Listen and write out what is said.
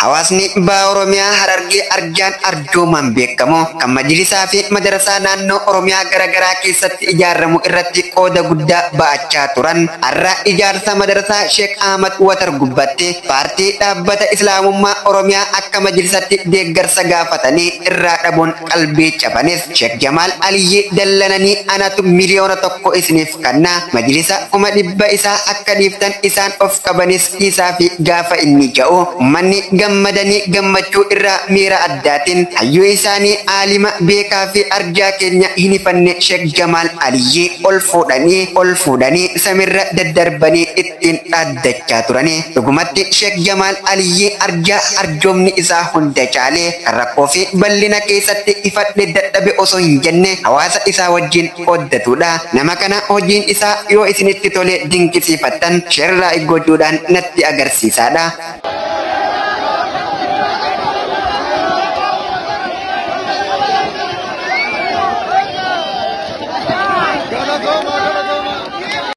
Hawaasni baha Oromiyaa Harargee arjaan arjoomaan beekamu kan majlisaa fi madarasaa naannoo Oromiyaa garaagaraa keessatti ijaaramu irratti qooda guddaa ba'achaa turan har'a ijaarsa madarasaa Sheek Ahmad Watar gubbatti paartii dhaabbata Islaamummaa Oromiyaa akka majlisatti deeggarsa gaafatanii irraa dhabuun qalbii cabanis Sheek Jamaal Aliyyi dallananii anatu 1,000,000 isiniif kenna majlisa 100,000 isaa akka dhiiftan isaan of qabanis dhiisaa fi gaafa inni ja'u ummanni gammadanii gammachuu irraa miira addaatiin hayyuu isaanii aalima beekaa fi arjaa keenya hin hifanne Sheek Jamaal Aliyyi ol fuudhanii ol fuudhanii samirra daddarbanii ittiin dhaaddachaa turanii. Dhugumatti Sheek Jamaal Aliyyi arjaa arjoomni isaa hunda caalee kan rakkoo fi bal'ina keessatti ifadhe dadhabe osoo hin jenne hawaasa isaa wajjin qooddatudha. Nama kana hojiin isaa yoo isinitti tole dinqisiifattan sheerraa gochuudhaan natti agarsiisaadha.